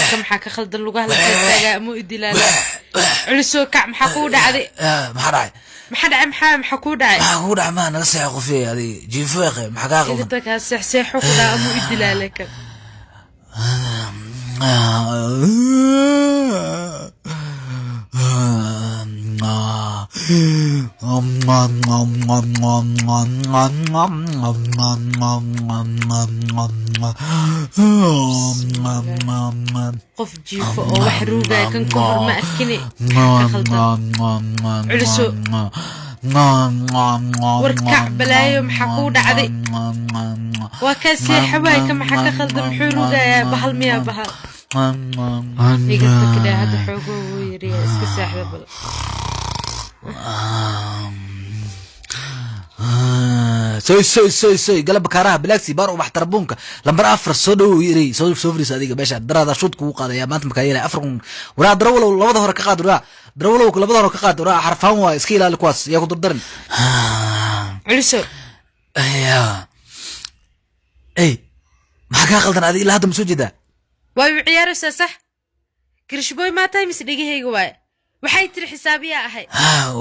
Maxaa ka khaldan lugaha la taagaa mu idilaala culisoo kac maxaa kuu dhacday? Maxaa dhacay? Maxaa dhacay? Maxaa kuu dhacay? Maxaa kuu dhacay? Maa naga seexo qofiye adiga jiifeeqe maxaa kaa qaldan? Inta kaa seexseexo ku dhaca mu idilaala kan. Qof jiifo oo wax ruugaya kan ka hor ma arkine, maxaa ka khaldan culiso? War kac balaayo, maxaa kuu dhacday? Waa kaa seexa waay ka, maxaa ka khaldan? Muxuu ruugayaa? Bahal miyaa? Bahal iga takdhaa hadda xoogoo wuu yiri iska seexda bal. Soy soy soy soy galab bakaaraha bilaagsi baar ubax tarbuunka lambar 4 soo dhowow yiri soo soo fariis adiga meesha daraada shuud kugu qaadaya maanta makaa yeelay 4,000 waraa darawalow labada hore ka qaad waraa darawalow labada hore ka qaad waraa xarfaan waa iska ilaali kuwaas yaa ku dardarin. Culiso ya ey maxaa kaa qaldan adiga ilaa hadda ma soo jeedaa? Waa igu ciyaaraysaa sax kirishbooy maa tahay mise dhegahayga waaye? Waxay tiri xisaabiyaa ahay.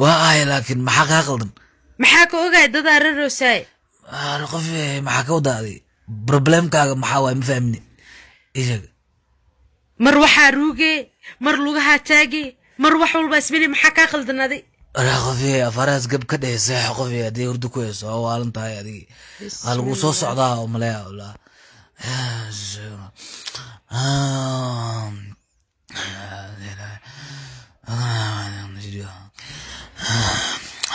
Waa ahay laakiin maxaa kaa qaldan? Maxaa ka ogaay dadaa raroosaay? Qof maxaa ka wadaa adiga? Problemkaaga maxaa waay? Ma fahmini, ii sheeg. Mar waxaa ruugee, mar lugahaa taagee, mar wax walba ismili, maxaa kaa qaldan aday? Waraa qofi afaraas gab ka dhehe seexo qofi haddii hurdo ku hayso waa waalan tahay adigi waa lagu soo socdaa oo maleeya wallah.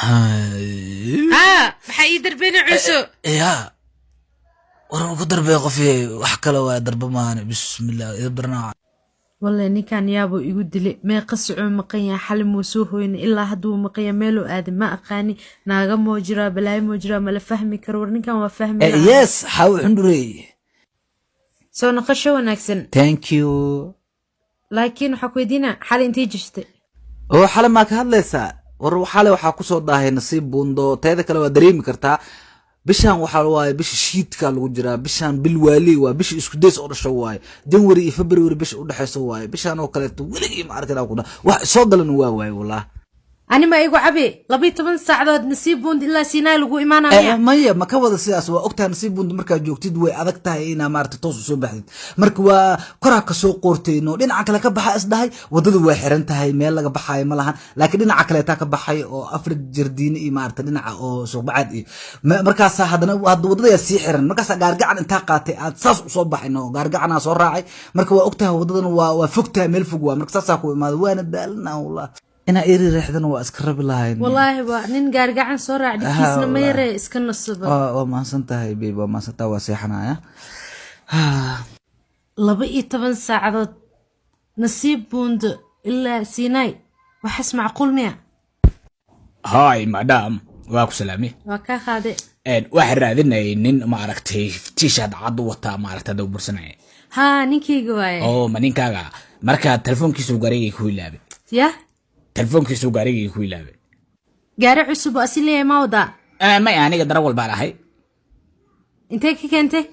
Haa maxaa ii darbeyna culiso? Ya war ku darbey qofi wax kale waa darbe maahane bismillah ida barnaa. Walle ninkan yaabuu igu dilay, meeqa socoo maqan yahay, xali muu soo hoyna ilaa hadduu maqan yahay, meeluu aaday ma aqaani, naaga moo jiraa, balaayo moo jiraa, mala fahmi karo. War ninkan waa fahmi la'aan. Yes xaw xundurey. Soo noqosho wanaagsan. Thank you. Laakiin waxaa ku weydiinaa xali intay jirtay? Oo xale maa ka hadlaysaa? War xale waxaa kusoo daahay nasiib buundo, teeda kale waa dareemi kartaa bishan waxaa waaye bisha shiidka lagu jiraa, bishan bil waali waa bisha isku days oo dhasho waaye, January iyo February bisha u dhaxayso waaye, bishan oo kaleeto weligii ma arkin ku wax soo galan waa waaye wallah. Ani ma igu cabe 12 saacadood nasiib buund ilaa Siinaa lagu imaanaya? Maya ma ka wada sidaas, waa ogtahay nasiib buund markaad joogtid way adag tahay inaa maarata toos usoo baxdid, marka waa koraa kasoo qoortayno dhinaca kale ka baxa isdhahay waddadu waa xiran tahay meel laga baxaayo ma lahan, laakiin dhinaca kaleetaa ka baxay oo afar jardiine iyo maarata dhinaca oo suuqbacaad iyo markaasaa haddana hadda waddadayaa sii xiran, markaasaa gaargacan intaa qaatay aad saas usoo baxayno gaargacanaa soo raacay, marka waa ogtahay waddadan waa fog tahay meel fog waa, marka saasaa ku imaada waana daalina wallah inaa iri reexdana waa iska rabi lahayn. Wallaahi waa nin gaargacan soo raac dhibkiisna ma yaree iska nasuba. Waa mahadsan tahay babe, waa mahadsan tahay, waa seexanaya. 12 saacadood nasiib buundo ilaa Siinaay, waxaas macquul miya? Hi madam, waa ku salaamay. Waa kaa qaade. Waxaan raadinayay nin ma aragtay t-shirt cad u wataa ma aragtay hadda u bursanaya. Haa ninkayga waaye. Oo ma ninkaaga? Marka telefoonkiisu gaarigay ku ilaabay. Yah telefoonkiisu gaarigay ku ilaabay. Gaari cusub oo asi leeyahay ma wadaa? May aniga darawal baan ahay. Intee ka keentay?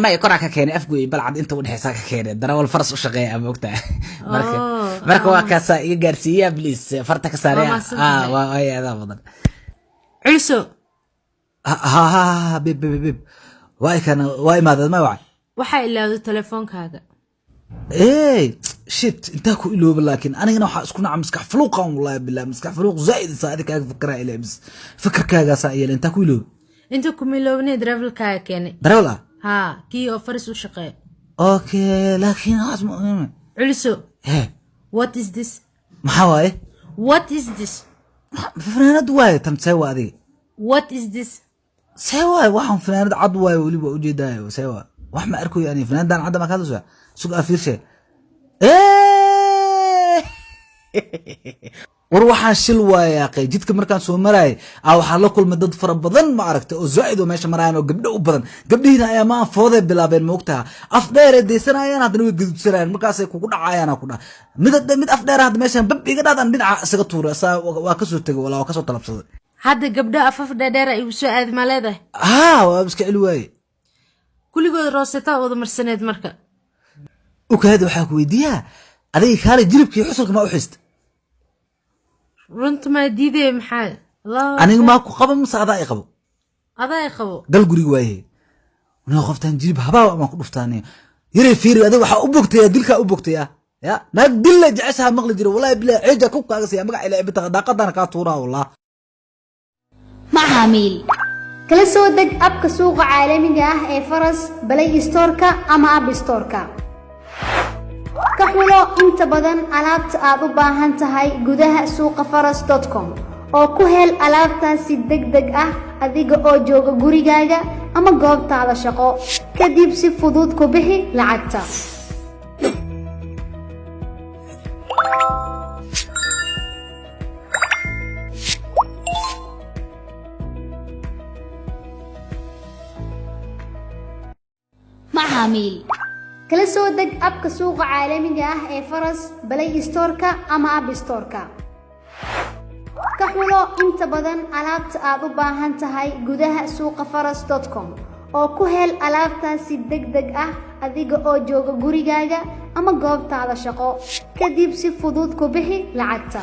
May koraa ka keenay afgoy balcad inta udhexeysaa ka keenay, darawal faras u shaqeeya ama ogtahay marka marka waa kaasaa iga gaarsiiya please farta ka saaraya. Waa mahadsan tahay. Waa adaa badan. Culiso. Ha ha ha bib bib bib waa ikana waa imaadad ma wacay? Waxaa ilaawday telefoonkaaga. Ey shit intaa ku ilooba, laakiin anigana waxaa isku naca maskax fuluuqan wallahi billah maskax fuluuq zaa'id saa adiga kaaga fikiraa ilaa bis fikirkaagaasaa yeela intaa ku ilooba. Inta kuma iloobnay darawalkaaga keenay. Darawal ah? Haa kii oo faris u shaqeeya. Okay laakiin haas ma Culiso. He What is this? Maxaa waaye? What is this? Fanaanad waaye tan, see waa adiga? What is this? See waaye waxaan fanaanad cad waaye weliba ujeedaayo, see waa wax ma arkayo ani fanaanadan cadda maa ka hadlaysaa? Sug aa fiirshe. War waxaan shil waayaaqay jidka markaan soo maraayay aa waxaa la kulmay dad fara badan, ma aragtay, oo zaaid oo meesha marayaan oo gabdho u badan. Gabdhihiina ayaa maa fooday bilaabeen, ma ogtaha, af dheer ay deysanayaan, haddana way gaduudsanayaan, markaasay kugu dhacayaan. Ku dhaha mid mid af dheer hadda meeshan bab iga dhaad, aan dhinaca isaga tuuray, saa waa kasoo tegay, walaa waa kasoo talabsaday. Hadda gabdho afaf dheerdheer ay igu soo aadi ma leedahay? Haa, waa iska celi waaye. Kulligood roosetaa wada marsaneed marka. Ukaada, waxaa ku weydiiyaa adiga, kaale, jilibkii xusulka maa u xista? Runta maa diidaya maxaa? Allahu Aniga maa ku qabo mase adaa i qabo? Adaa i qabo. Gal guriga waaye, aniga qoftaan jilib habaa amaan ku dhuftaan yaray. Fiiri, adiga waxaa u bogtaya dilkaa u bogtaya ya naag dilla jeceshaha maqli jira. Wallahi bilahi ceeja ku kaaga siiya magaca ilaa ibita daaqadana kaa tuuraa wallah. Macaamiil, kala soo deg app-ka suuqa caalamiga ah ee Faras Play Store-ka ama App Store-ka. Ka xulo inta badan alaabta aad u baahan tahay gudaha suuqa faras.com oo ku hel alaabtaas si degdeg ah adiga oo jooga gurigaaga ama goobtaada shaqo. Kadib si fudud ku bixi lacagta. Macaamiil, kala soo deg app-ka suuqa caalamiga ah ee Faras Play Store-ka ama App Store-ka. Ka xulo inta badan alaabta aad u baahan tahay gudaha suuqa faras.com oo ku hel alaabtaas si degdeg ah adiga oo jooga gurigaaga ama goobtaada shaqo. Kadib si fudud ku bixi lacagta.